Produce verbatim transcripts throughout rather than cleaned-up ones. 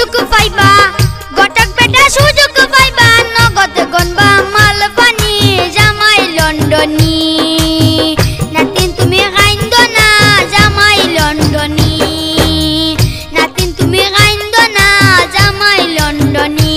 সুযোগ পাইবা, ঘটক বেটা সুযোগ পাইবা, নগদ গনবা মাল পানি, জামাই লন্ডনী। নাতিন তুমি কাইন্দো না, জামাই লন্ডনী। নাতিন তুমি কাইন্দো না, জামাই লন্ডনী।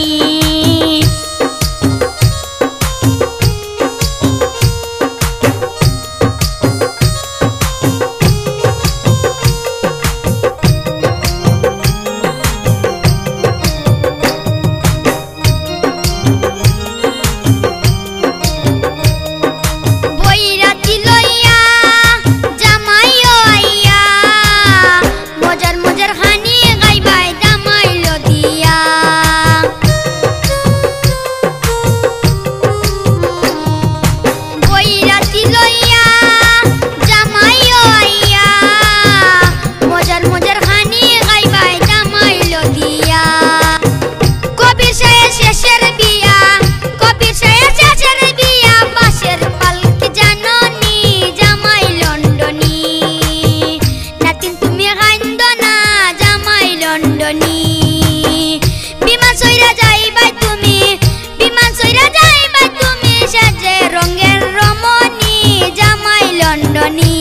বইরাতি লইয়া, জামাইও আইয়া, মজার মজার খানি খাইবায় জামাই লদিয়া। বইরাতি লইয়া, জামাইও আইয়া, মজার মজার খানি খাইবায় জামাই লদিয়া। কবির সাহেব শেষের বিয়া, কবির সাহেব শেষের বিয়া, বাঁশের পালকি জাননি, জামাই লন্ডনী। নাতিন তুমি কাইন্দো না, জামাই লন্ডনী। বিমান চইরা যাইবায় তুমি, বিমান চইরা যাইবায় তুমি, সেজে রঙের রমণী, জামাই লন্ডনী।